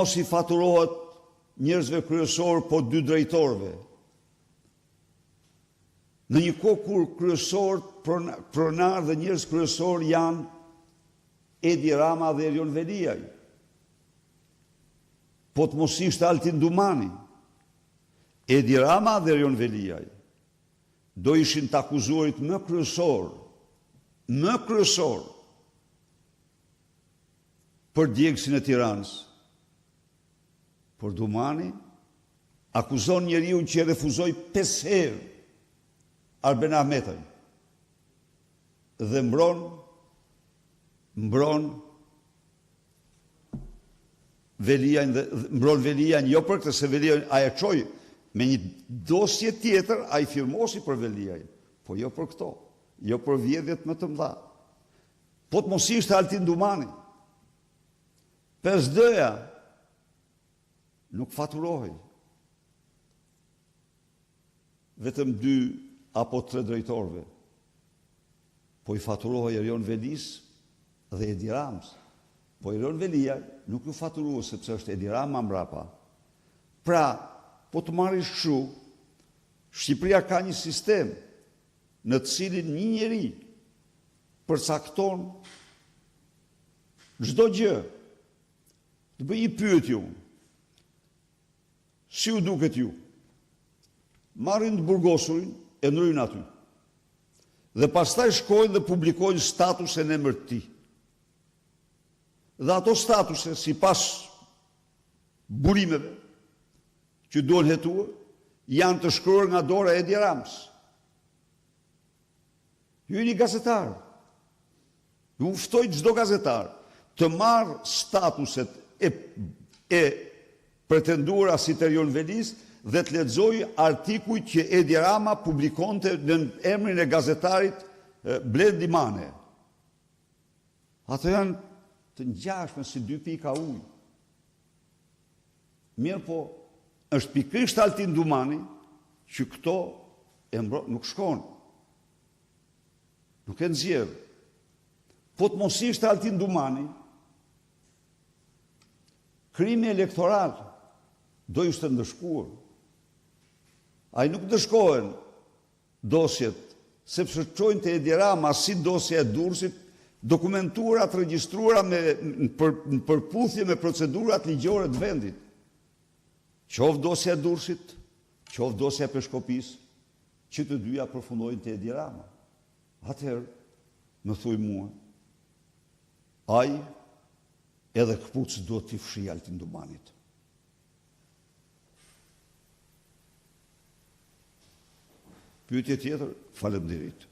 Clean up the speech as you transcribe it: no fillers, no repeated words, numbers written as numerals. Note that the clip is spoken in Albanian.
Mos i faturohet njerëzve kryesorë, po dy drejtorëve. Në një kohë kur kryesorët, pronarë dhe njerëz kryesorë janë Edi Rama dhe Erion Veliaj. Po të mos ishte Altin Dumani, Edi Rama dhe Erion Veliaj do ishin të akuzuarit më kryesorë, më kryesorë për djegësin e Tiranës. Por Dumani akuzon njeriun që e refuzoi 5 herë Arben Ahmetajn dhe mbron mbron Veliajn dhe mbron Veliajn jo për këtë se Veliajn ai e çoi me një dosje tjetër ai firmosi për Veliajn, po jo për këto, jo për vjedhjet më të mëdha. Po të mos ishte Altin Dumani, PSD-ja nuk faturohej. Vetëm dy apo tre drejtorëve. Po i faturohej Erion Velisë dhe Edi Ramës. Po Erion Veliaj nuk ju faturua sepse është Edi Rama mbrapa. Pra, po të marrish kështu, Shqipëria ka një sistem në të cilin një njeri përcakton çdo gjë. Të bëj një pyetje unë. Si ju duket ju? Marrin të burgosurin e ndryjnë aty. Dhe pastaj shkojnë dhe publikojnë statuse në emër të tij. Dhe ato statuse, sipas burimeve që duhen hetuar, janë të shkruar nga dora e Edi Ramës. Ju jeni gazetar. Ju ftoj çdo gazetar të marrë statuset e e pretenduara si të Erion Velisë dhe të lexojë artikujt që Edi Rama publikonte nën emrin e gazetarit Blendi Mane. Ato janë të ngjashme si dy pika ujë. Mirëpo, është pikërisht Altin Dumani që këto e mbro, nuk shkon. Nuk e nxjerr. Po të mos ishte Altin Dumani, krimi elektoral do ishte ndëshkuar. Ai nuk ndëshkohen dosjet, sepse çojnë te Edi Rama si dosja e Durrësit, dokumentuara të regjistruara me në, për, në përputhje me procedurat ligjore të vendit. Qoftë dosja e Durrësit, qoftë dosja e Peshkopisë, që të dyja përfundojnë te Edi Rama. Atëherë, më thuj mua, ai edhe këpucët duhet t'i fshijë Altin Dumanit. Pyetje tjetër, faleminderit.